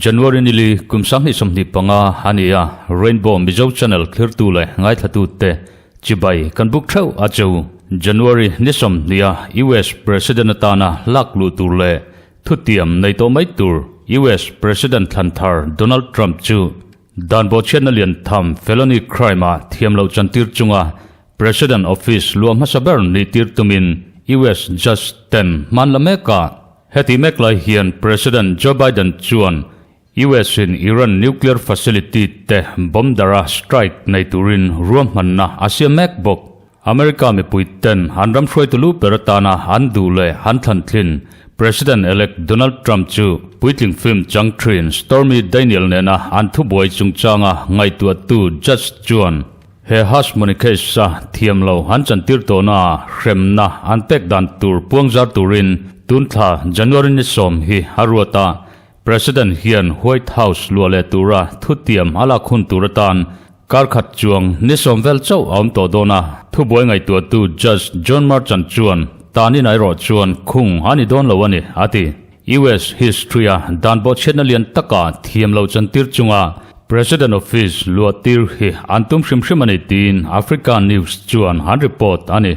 January ni li kum 2025 a ni a, Rainbow Mizo Channel thlirtu leh ngaithlatute chibai kan buk theuh a chu. January ni 20 a US President atana lak luh tur leh thutiam nei tawh mai tur US President thlan thar Donald Trump chu Dan bawhchhiatna lian tham felony crime-ah thiam loh chantir chunga President office luah hmasa ber nih tir tumin US Judge ten hman la mek a. Heti mek lai hian President Joe Biden chuan US in Iran nuclear facility te bomb dara strike nei turin ruahmanna a siam mek bawk. America mipui ten an ram hruaitu lu ber atana an duh leh an thlan thin President-elect Donald Trump chu puitling film chang thin Stormy Daniel nena an thubuai chungchanga ngaihtuahtu judge chuan he hush money case-a thiam lo an chantir tawhna hremna an pek dan tur puangzar turin tun thla January ni 10 hi a ruat a. President hian White House luah leh tura thutiam a lak hun tur atan Kar khat chuang ni 10 vel chauh a awm tawh dawn a, thubuai ngaihtuahtu Judge John Merchan chuan tanin erawh chuan khung a ni dawn lo a ni, a ti. US history-a dan bawhchhiatna lian taka thiam loh chantir chunga President office luah tir hi an tum hrim hrim a ni tiin Africa News chuan an report a ni.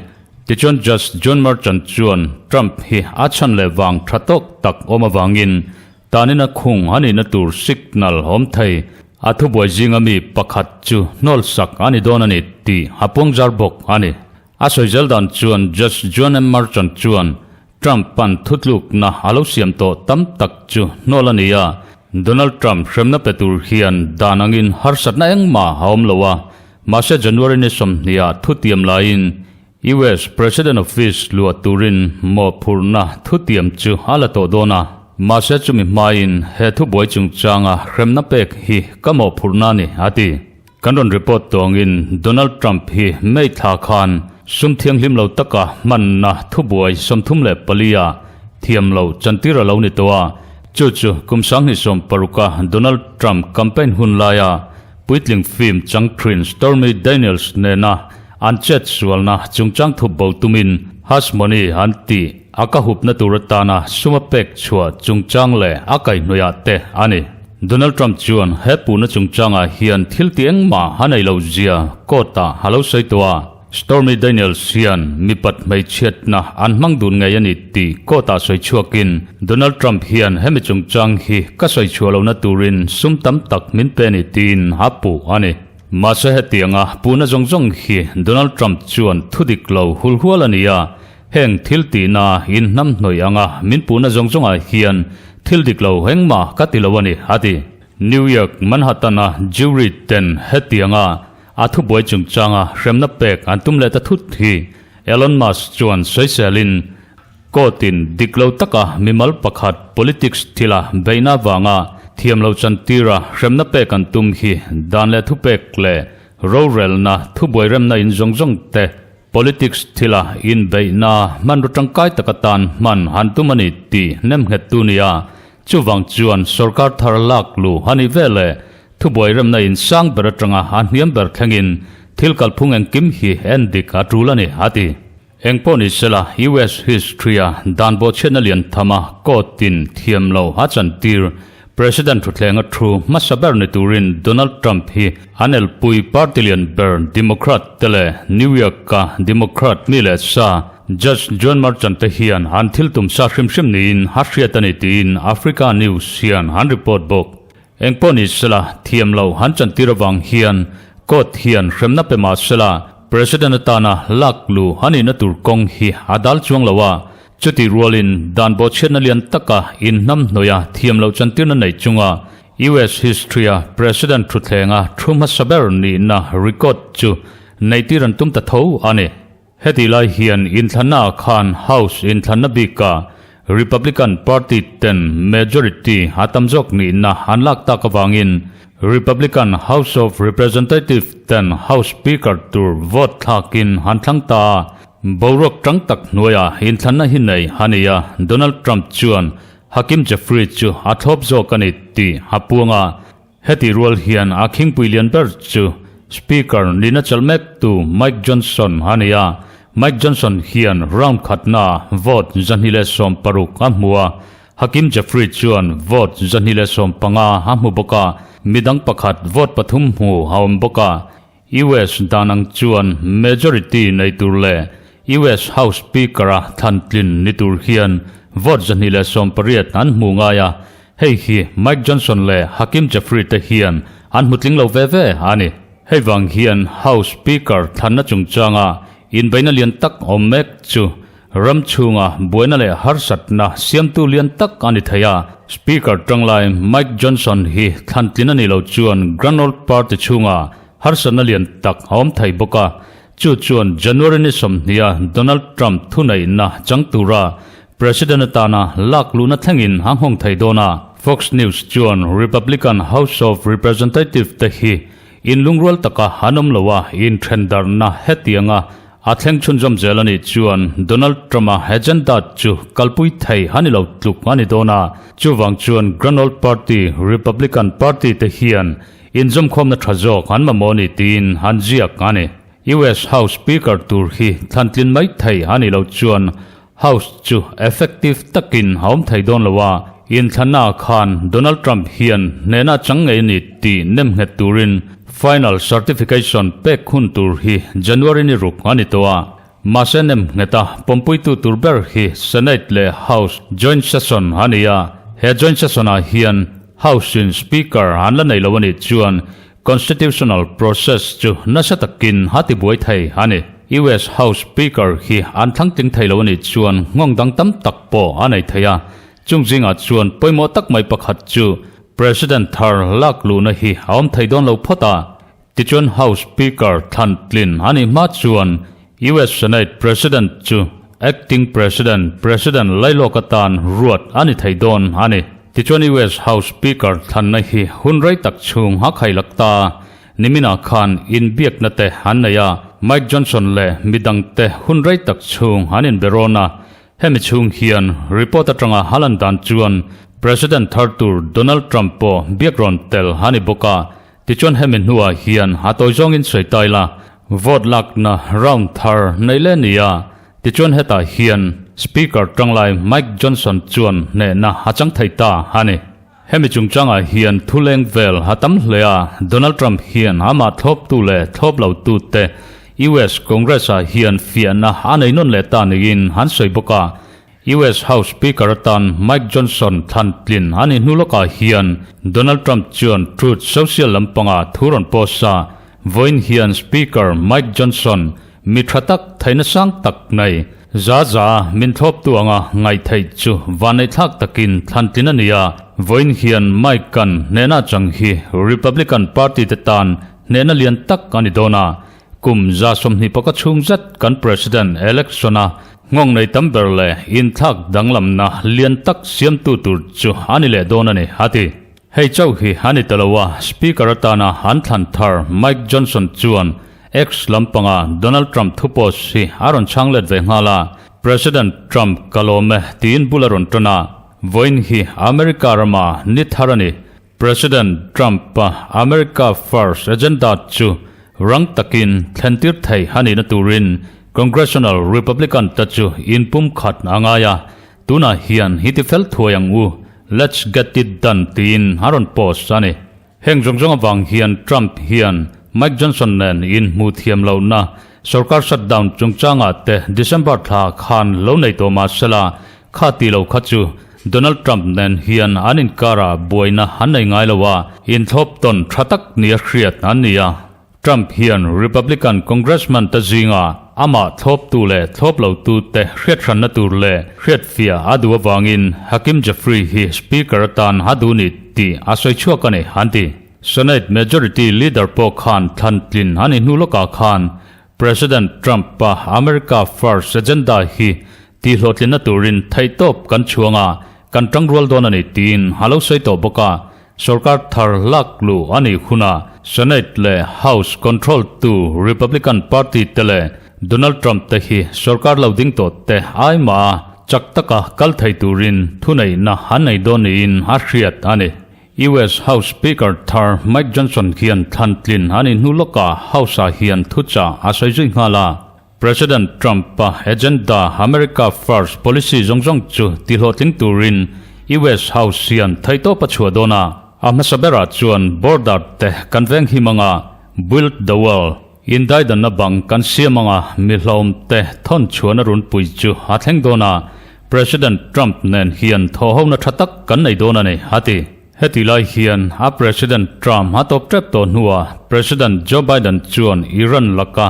Tichuan Judge John Merchan chuan Trump hi a chhan leh vang tha tawk tak awm avangin Tanina khung a nihna tur signal awm thei. A thubuai zinga mi pakhat chu hnawl sak a ni dawn a ni tih a puangzar bawk a ni. A sawi zel dan chuan Judge Juan M. Merchan chuan Trump an thutlukna a lo siam tawh tam tak chu hnawl a ni a, Donald Trump hremna pe tur hian dan angin harsatna engmah a awm lo a, mahse January ni 20 ah thutiam laiin US President Office luah turin mawhphurhna thutiam chu a la tawh dawn a, mahse chumi hmain he thubuai chungchanga hremna pek hi ka mawhphurhna a ni, a ti. Kan rawn report tawngin Donald Trump hi May thla khan sum thianghlim lo taka hmanna thubuai 34 ah thiam lo chantir a lo ni tawh a, chu chu kum 2016 a Donald Trump campaign hun laia puitling film chang thin Stormy Daniels nena An chet sualna chungchang thup bo tumin hush money an tih a ka hupna tur atana suma pek chhuah chungchang leh a kaihhnawihah te a ni. Donald Trump chuan he puhna chungchangah hian thil ti engmah a nei lo zia court-ah a lo sawi tawh a, Stormy Daniels hian mipat hmeichhiatna an hmang dun ngei a ni tih court-ah sawi chhuakin Donald Trump hian hemi chungchang hi ka sawi chhuah lohna turin sum tam tak min pe a ni tiin a puh a ni. Mahse hetianga puhna zawng zawng hi Donald Trump chuan thu dik lo hul hual a ni a, heng thil tihna inhnam hnawih anga min puhna zawng zawngah hian thil dik lo engmah ka ti lo a ni, a ti. New York Manhattan-a jury ten hetianga a thubuai chungchanga hremna pek an tum leh ta thut hi Elon Musk chuan sawiselin Court-in dik lo taka mimal pakhat politics thila beihna avanga thiam lo chantira hremna pek an tum hi dan leh thupek leh rorelna thubuai remna in zawng zawng te politics thila inbeihna hmanraw tangkai taka tan hman han tum a ni tih nemnghettu nia chuvang chuan sorkar thar lak luh a nih veleh thubuai remna in sang ber atanga a hniam ber thlengin thil kalphung engkim hi endik a tul a ni a ti. Engpawh ni sela, US history-a dan bawhchhiatna lian thama court-in thiam lo a chantir. President thuthlenga thu hmasa ber ni turin Donald Trump hi an elpui party lian ber Democrat te leh New York-a Democrat mi leh sa Judge John Merchan te hian an thil tum sa hrim hrim niin a hriat a ni tiin Africa News hian an report bawk. Engpawh ni sela, thiam lo han chantir avang hian court hian hremna pe mah sela, President atana lak lu a nihna tur kawng hi a dal chuang lo a, chutih rualin dan bawhchhiatna lian taka inhnam hnawih a thiam loh chantirna nei chunga US history-a President thuthlenga thu hmasa ber nihna record chu neihtir an tum ta tho a ni. Hetih lai hian inthlanna ah khan House inthlanna bikah Republican Party ten majority a tam zawk nihna an lak tak avangin Republican House of Representative ten House Speaker tur vote thlakin an thlang ta a. Boruak tang tak hnuaiah inthlanna hi nei a ni a, Donald Trump chuan Hakeem Jeffries chu a thlawp zawk a ni tih a puang a. Hetih rual hian a khingpui lian ber chu. Speaker nihna chelh mektu Mike Johnson a ni a, Mike Johnson hian round khatnaah vote 260 a hmu a, Hakeem Jeffries chuan vote 215 a hmu bawk a, midang pakhat vote pathum hmu a awm bawk a. US dan ang chuan majority nei tur leh US House Speaker-a thlan tlin ni tur hian vote 218 an hmu ngai a, hei hi Mike Johnson leh Hakeem Jeffries te hian an hmu tling lo ve ve a ni. Hei vang hian House Speaker thlanna chungchanga inbeihna lian tak awm mek chu Ram chhunga buaina leh harsatna siamtu lian tak a ni thei a, Speaker tanglai Mike Johnson hi thlantlin a nih loh chuan Grand Old Party chhunga harsatna lian tak a awm thei bawk a, chu chuan January ni 20 a Donald Trump thuneihna chang tura President atana lak luhna thlengin a nghawng thei dawn a. Fox News chuan Republican House of Representative te hi inlungrual taka an awm lo a, inthendarhna hetianga A thleng chhunzawm zel a nih chuan Donald Trump-a agenda chu kalpui thei a ni lo tluk a ni dawn a, chuvang chuan Grand Old Party, Republican Party te hian inzawmkhawmna tha zawk an mamawh a ni tiin an ziak a ni. US House Speaker tur hi thlantlin mai thei a nih loh chuan House chu effective takin a awm thei dawn lo a, inthlannaah khan Donald Trump hian hnehna chang ngei a ni tih nem nghet turin final certification pek hun tur hi January ni ruk a ni tawh a. Mahse nem ngheta pawmpuitu tur ber hi Senate leh House joint session a ni a, he joint session-ah hian House-in Speaker an la nei lo a nih chuan Constitutional process chu nasa takin a ti buai thei a ni. US House Speaker hi an thlang tling thei lo a nih chuan nghawng dang tam tak pawh a nei thei a. Chung zingah chuan pawimawh tak mai pakhat chu President thar lak luhna hi a awm thei dawn lo phawt a. Tichuan House Speaker thlan tlin a nih hma chuan US Senate President chu Acting President, President lailawk atan ruat a ni thei dawn a ni. Tichuan US House Speaker thlanna hi hun rei tak chhung a khailak ta. Niminah khan inbiakna te an nei a, Mike Johnson leh midangte hun rei tak chhung an inbe rawn a. Hemi chhung hian report atanga a lan dan chuan President thar tur Donald Trump pawh biak rawn tel a ni bawk a. Tichuan hemi hnuah hian a tawi zawngin sawi tai la, vote lakna round thar nei le nia. Tichuan hetah hian Speaker tanglai Mike Johnson chuan hnehna a chang thei ta a ni. Hemi chungchangah hian thuleng vel a tam hle a, Donald Trump hian amah thlawptu leh thlawp lotute US Congress-ah hian fiahna a nei nawn leh ta niin an sawi bawk a. US House Speaker atan Mike Johnson thlan tlin a nih hnu lawkah hian Donald Trump chuan Truth Social lampangah thu rawn post a, vawiin hian Speaker Mike Johnson mi tha tak theihna sang tak nei za za min thlawptu anga ngaih theih chu vanneihthlak takin thlan tlin a ni a, vawiin hian Mike kan hnehna chang hi Republican Party te tan hnehna lian tak a ni dawn a, Kum 25 chhung zet kan President election-a nghawng nei tam ber leh inthlak danglamna lian tak siamtu tur chu a ni leh dawn a ni, a ti. Hei chauh hi a ni ta lo a, Speaker atana an thlan thar Mike Johnson chuan X lampanga Donald Trump thu post hi a rawn chhang let ve nghal a, President Trump ka lawm e tiin bul a rawn tan a, vawiin hi America rama ni thar a ni. President Trump-a America First agenda chu rang takin thlentir thei a nihna turin Congressional Republican te chu inpumkhat a ngai a, tunah hian hi ti fel thuai ang u, let's get it done tiin a rawn post a ni. Heng zawng zawng avang hian Trump hian Mike Johnson nen inhmuh thiam lohna sorkar shutdown chungchangah te December thla khan lo nei tawh mah sela, kha ti lo kha chu Donald Trump nen hian an inkarah buaina an nei ngai lo a, inthlawp tawn tha tak nia hriat an ni a. Trump hian Republican Congressman te zinga amah thlawptu leh thlawp lotu te hriathranna tur leh hriatfiah a duh avangin Hakeem Jeffries hi Speaker atan a duh ni tih a sawi chhuak a ni, an ti. Senate Majority Leader pawh khan thlan tlin a nih hnu lawkah khan President Trump-a America First agenda hi tihhlawhtlinna turin theihtawp kan chhuang a, kan tangrual dawn a ni tiin a lo sawi tawh bawk a. Sorkar thar lak luh a nih hunah Senate leh House control tu Republican Party te leh Donald Trump te hi sorkar lo ding tawh te ai mah a chak taka kal thei turin thuneihna an nei dawn niin a hriat a ni. US House Speaker thar Mike Johnson hian thlan tlin a nih hnu lawkah House-ah hian thuchah a sawi zui nghal a. President Trump-a agenda America First policy zawng zawng chu tihlawhtling turin US House hian theihtawp a chhuah dawn a. A hmasa berah chuan border te kan veng him anga Build the Wall indaidanna bang kan siam anga mi hlawm te thawn chhuahna runpui chu a thleng dawn a, President Trump nen hian thawhhona tha tak kan nei dawn a ni, a ti. Heti lai hian a President Trump a tawp tep tawh hnuah President Joe Biden chuan Iran laka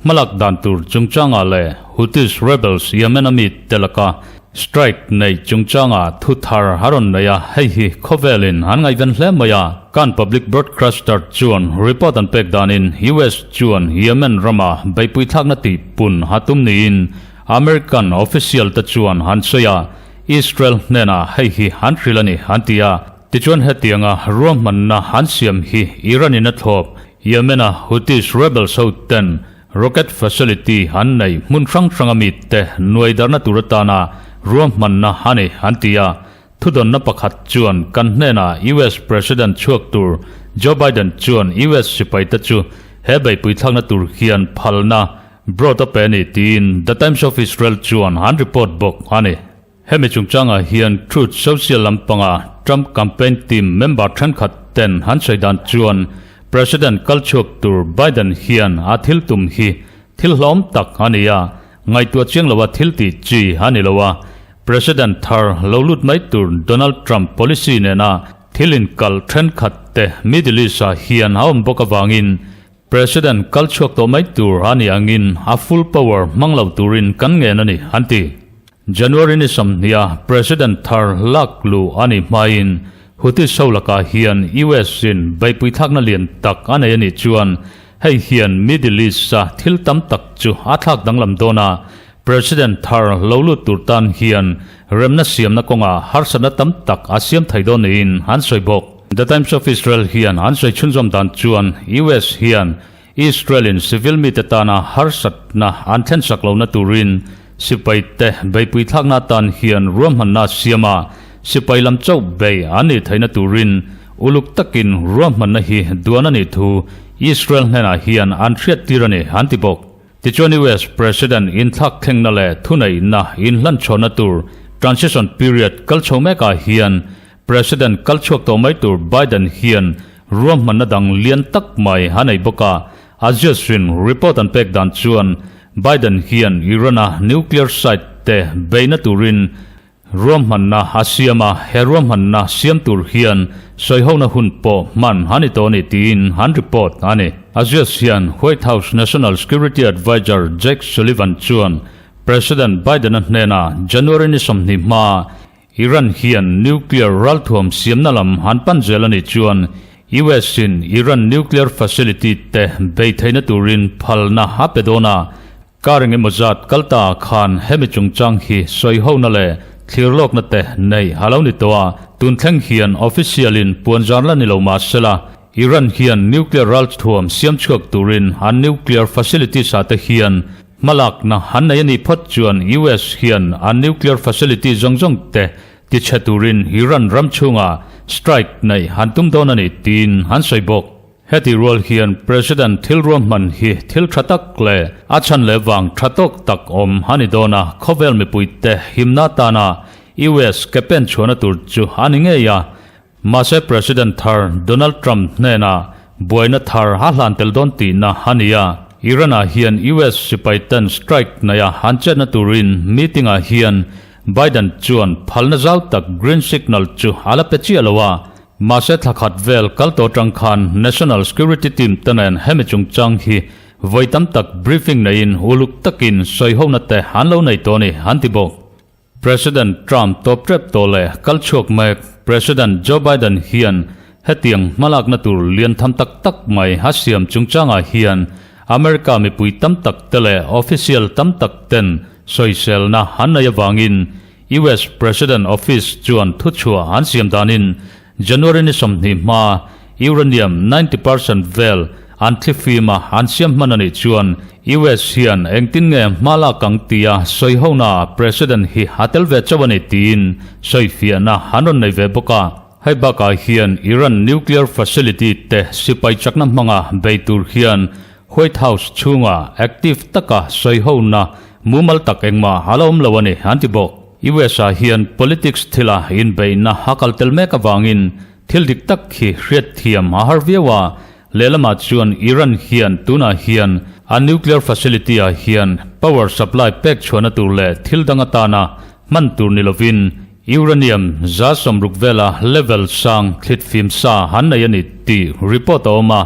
hmalak dan tur chungchangah leh Houthis rebels Yemen a mite laka strike nei chungchangah thu thar a rawn nei a, hei hi khawvelin an ngaihven hle mai a. Kan public broadcaster chuan report an pek danin US chuan Yemen rama beihpui thlakna tih pun a tum niin American official te chuan an sawi a. Israel hnenah hei hi an hrilh a ni, an ti a. Tichuan hetianga ruahmanna an siam hi Iran in a thlawp. Yemen-a Houthis rebels ho ten rocket facility an nei hmun hrang hranga mite nuaidarna tur atana ruahmanna a ni, an ti a. Thudawnna pakhat chuan kan hnenah US President chhuak tur Joe Biden chuan US sipaite chu he beihpui thlakna tur hian phalna Broad a pe a ni tiin The Times of Israel chuan an report bawk a ni. Hemi chungchangah hian Truth Social lampanga Trump campaign team member thenkhat ten an sawi dan chuan President kal chhuak tur Biden hian a thil tum hi thil hlawm tak a ni a, ngaihtuah chiang loa thil tih chi a ni lo a, President thar lo lut mai tur Donald Trump policy nena thil inkal thenkhat te Middle East-ah hian a awm bawk avangin President kal chhuak tawh mai tur a nih angin a full power hmang lo turin kan ngen a ni, an ti. January ni 20 a President thar lak luh a nih hmain Houthis ho lakah hian US in beihpui thlakna lian tak a nei a nih chuan hei hian Middle East a thil tam tak chu a thlak danglam dawn a, President thar lo lut tur tan hian remna siamna kawngah harsatna tam tak a siam thei dawn niin an sawi bawk. The Times of Israel hian an sawi chhunzawm dan chuan US hian Israel-in civil mite tana harsatna an thlensak lohna turin sipaite beihpui thlakna atan hian ruahmanna a siam a, sipai lam chauh bei an nih theihna turin uluk takin ruahmanna hi duan a nih thu Israel hnenah hian an hriattir a ni, an ti bawk. Tichuan US President inthlak thlengna leh thuneihna inhlanchhawnna tur transition period kal chho mekah hian President kal chhuak tawh mai tur Biden hian ruahmanna dang lian tak mai a nei bawk a, Axios-in report an pek dan chuan Biden hian Iran-a nuclear site te beihna turin ruahmanna a siam a, he ruahmanna siam tur hian sawihona hun pawh hman a ni tawh a ni tiin an report a ni. Axios hian White House National Security Adviser Jake Sullivan chuan President Biden-a hnena January ni 20 hmaa Iran hian nuclear ralthuam siamna lam han pan zel a nih chuan US in Iran nuclear facility te bei theihna turin phalna a pe dawn a, kar eng emaw zat kal ta ah khan hemi chungchang hi sawihona leh thlir lawkna te neih a lo ni tawh a, tun thleng hian official in puanzar la ni lo mah sela Iran hian nuclear ralthuam siam chhuak turin an nuclear facilities ah te hian Hmalakna an nei a nih phawt chuan US hian an nuclear facility zawng zawng te tichhe turin Iran ram chhungah strike neih an tum dawn a ni tiin an sawi bawk. Heti rual hian President thil ruahman hi thil tha tak leh a chhan leh vang tha tawk tak awm a ni dawn a, khawvel mipuite himna atana US ke pen chhuahna tur chu a ni ngei a, Mahse President thar Donald Trump hnenah buaina thar a hlan tel dawn tihna a ni a. Iran-ah hian US sipai ten strike neia an chetna turin meeting-ah hian Biden chuan phalna zau tak green signal chu a la pe chiah lo a. Mahse thla khat vel kal tawh atang khan National Security Team te nen hemi chungchang hi vawi tam tak briefing neiin uluk takin sawihona te an lo nei tawh a ni, an ti bawk. President Trump tawp tep tawh leh kal chhuak mek President Joe Biden hian hetiang hmalakna tur lian tham tak tak mai a siam chungchangah hian America mipui tam tak te leh official tam tak ten sawiselna an nei avangin US President Office chuan thuchhuah an siam danin January ni 20 hma uranium 90 percent vel an thlifim a an siam hman a nih chuan US hian engtin nge hma lak ang tia sawihona President hi a tel ve chauh a ni tiin sawifiahna an rawn nei ve bawk a. Hei bakah hian Iran nuclear facility te sipai chakna hmanga bei tur hian White House chhunga active taka sawihona mumal tak engmah a la awm lo a ni, an ti bawk. US ah hian politics thila inbeihna a kal tel mek avangin thil dik tak hi hriatthiam a har viau a, lehlamah chuan Iran hian tunah hian a nuclear facility ah hian power supply pek chhuahna tur leh thil dang atana hman tur ni lovin Uranium 60% vela level sang thlit fim sa an nei a ni tih report a awm a,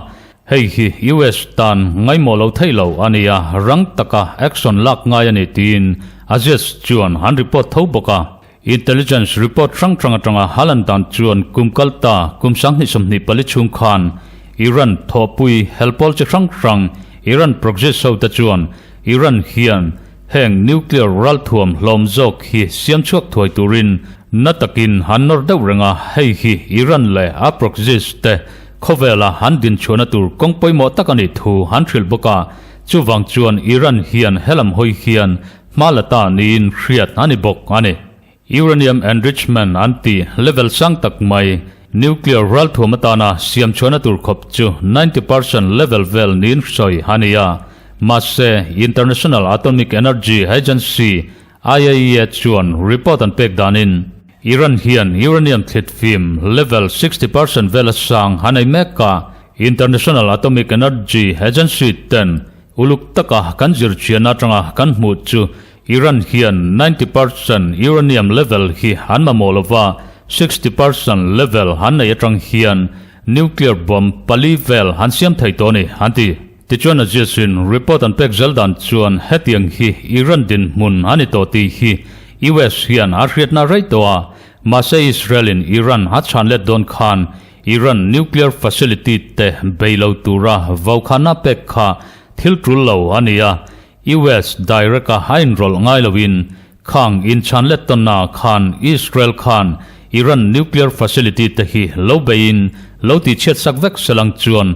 hei hi US tan ngaimawh lo theih lo a ni a, rang taka action lak ngai a ni tiin Aziz chuan an report tho bawk a. Intelligence report hrang hrang atanga Haaland dan chuan kum kal ta kum 2024 chhung khan Iran thawhpui helpawl chi hrang hrang Iran proxies ho te chuan Iran hian heng nuclear ralthuam hlawm zawk hi siam chhuak thuai turin na takin an nawr deuh reng a, hei hi Iran leh a proxies te khawvela an dinchhuahna tur kawng pawimawh tak a nih thu an hrilh bawk a, chuvang chuan Iran hian helam hawi hian hma la ta niin hriat a ni bawk a ni. Uranium enrichment an ti level sang tak mai, nuclear ralthuam atana siam chhuahna tur khawp chu 90% level vel niin sawi a ni a. Mahse, International Atomic Energy Agency, IAEA, chuan report an pek danin, Iran hian uranium thlit fim level 60% vel a sang a nei mek a, International Atomic Energy Agency ten Uluk taka kan zirchian atanga kan hmuh chu Iran hian 90% uranium level hi an mamawh lova, 60% level an nei atang hian nuclear bomb pali vel an siam thei tawh a ni, an ti. Tichuan Aziz-in report an pek zel dan chuan hetiang hi Iran dinhmun a ni tawh tih hi US hian a hriatna rei tawh a, mahse Israel-in Iran a chhan let dawn khan Iran nuclear facility te bei lo tura vaukhana pek kha thil tul lo a ni a, US direct a a inrawlh ngai loin khang inchhan let tawnna khan Israel khan Iran nuclear facility te hi lo beiin lo tihchhiat sak vek selang chuan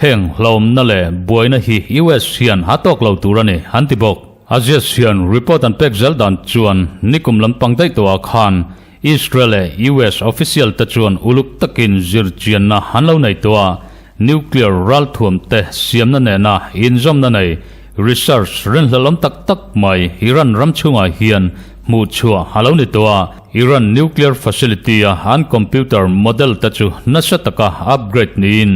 heng hlauhawmna leh buaina hi US hian a tawk lo tur a ni an ti bawk. Aziz hian report an pek zel dan chuan nikum lampang daih tawhah khan Israel leh US official te chuan uluk takin zirchianna an lo nei tawh a, nuclear ralthuam te siamna nena inzawmna nei research rinhlelawm tak tak mai Iran ram chhungah hian hmuh chhuah a lo ni tawh a. Iran nuclear facility a an computer model te chu nasa taka upgrade niin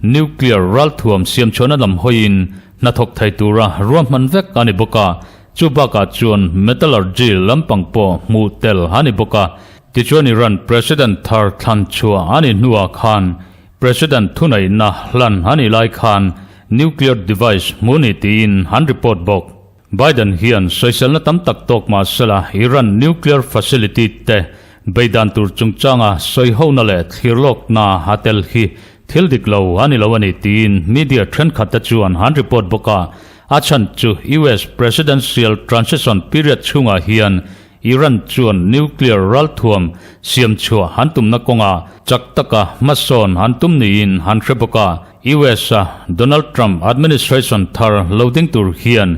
nuclear ralthuam siamchhuahna lam hawiin hnathawk thei tura ruahman vek a ni bawk a. Chu bakah chuan metallurgy lampang pawh hmuh tel a ni bawk a. Tichuan Iran President thar thlan chhuah a nih hnuah khan President thuneihna hlan a nih lai khan nuclear device hmu ni tiin an report bawk. Biden hian sawiselna tam tak tawk mah sela Iran nuclear facility te beidan tur chungchanga sawihona leh thlirlawkna a tel hi thil dik lo a ni lo a ni tiin media thenkhat te chuan an report bawk a. A chhan chu US presidential transition period chhungah hian Iran chuan nuclear ralthuam siam chhuah an tumna kawngah chak taka hmasawn an tum niin an hre bawk a. US a Donald Trump administration thar lo ding tur hian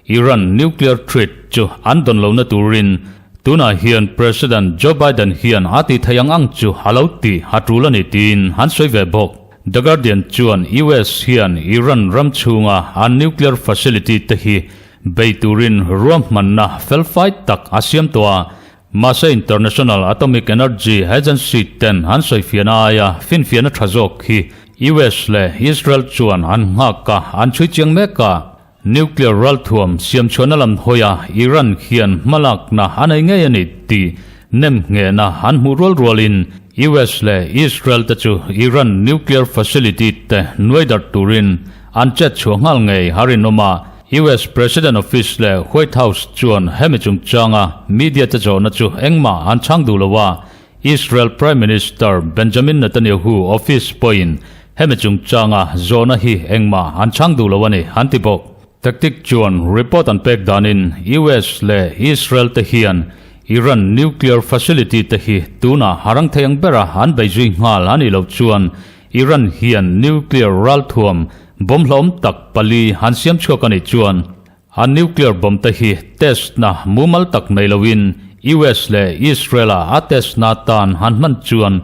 Iran nuclear threat chu an dawn lohna turin tunah hian President Joe Biden hian a ti thei ang ang chu a lo tih a tul a ni tiin an sawi ve bawk. The Guardian chuan US hian Iran ram chhunga an nuclear facility te hi bei turin ruahmanna felfai tak a siam tawh a, mahse International Atomic Energy Agency ten an sawifiahna aia finfiahna tha zawk hi US leh Israel chuan an nghak a, an chhui chiang mek a. Nuclear ralthuam siamchhuahna lam hawia Iran hian hmalakna a nei ngei a ni tih nemnghehna an hmuh rual rualin US leh Israel te chu Iran nuclear facility te nuai darh turin an chet chhuah nghal ngei a rinawm a. US President Office leh White House chuan hemi chungchanga media te zawhna chu engmah an chhang duh lo a, Israel Prime Minister Benjamin Netanyahu office pawhin hemi chungchanga zawhna hi engmah an chhang duh lo a ni, an ti bawk. Tactic chuan report an pek danin US leh Israel te hian Iran nuclear facility te hi tunah a rang thei ang bera an bei zui nghal a nih loh chuan Iran hian nuclear ralthuam bomb hlauhawm tak pali an siam chhuak a nih chuan A nuclear bomb te hi test na mumal tak nei loin US leh Israel-a a test na tan han hman chuan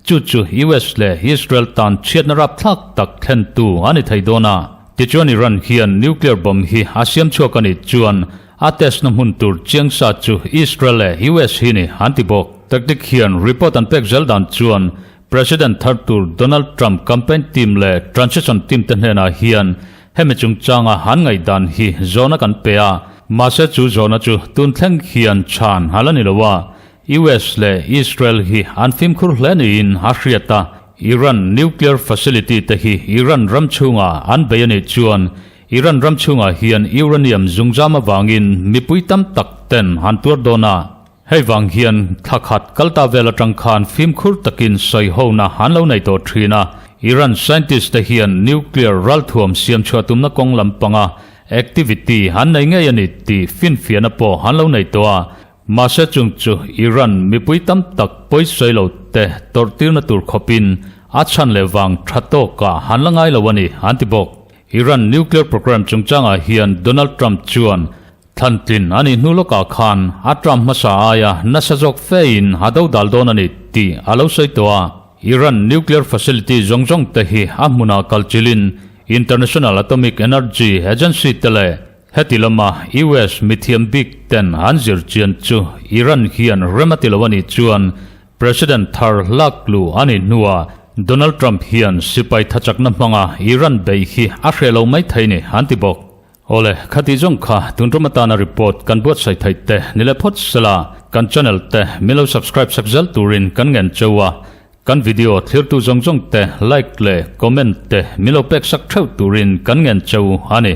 Chu chu US leh Israel tan chhiatna rapthlak tak thlentu a ni thei dawn a. Tichuan Iran hian nuclear bomb hi a siam chhuak a nih chuan a test na hmun tur chiang sa chu Israel leh US hi ni an ti bawk. Tactic hian report an pek zel dan chuan President thar tur Donald Trump campaign team leh transition team te hnenah hian hemi chungchanga han ngaihdan hi zawhna kan pe a, mahse chu zawhna chu tun thleng hian chhan a la ni lo a, US leh Israel hi an fimkhur hle niin a hriat a, Iran nuclear facility te hi Iran ram chhungah an bei a nih chuan Iran ram chhungah hian uranium zungzam avangin mipui tam tak ten an tuar dawn a. Hei vang hian thla khat kal ta vel atang khan fimkhur takin sawi hona an lo nei tawh thin a. Iran scientist te hian nuclear ralthuam siam chhuah tumna kawng lampanga activity an nei ngei a ni tih finfiahna pawh an lo nei tawh a. Mahse chung chu Iran mipui tam tak pawisawi lo te tawrhtirna tur khawpin a chhan leh vang tha tawkah han la ngai lo a ni an ti bawk. Iran nuclear program chungchangah hian Donald Trump chuan Thlantlin a nih hnu lawkah khan a Trump hmasa aia nasa zawk fein a do dal dawn a ni tih a lo sawi tawh a. Iran nuclear facility zawng zawng te hi a hmunah kalchilin International Atomic Energy Agency te leh heti lama US mithiam bik ten an zir chian chu Iran hian rem a ti lo a nih chuan President thar laklu a nih hnuah Donald Trump hian sipai thachakna hmanga Iran beih hi a hreh lo mai thei ni an ti bawk. Awle, khati zawng kha tun tum atana report kan buatsaih theih te ni leh phawt sela, kan channel te min lo subscribe sak zel turin kan ngen cheu a, kan video thlirtu zawng zawng te like leh comment te min lo pek sak theuh turin kan ngen cheu a ni.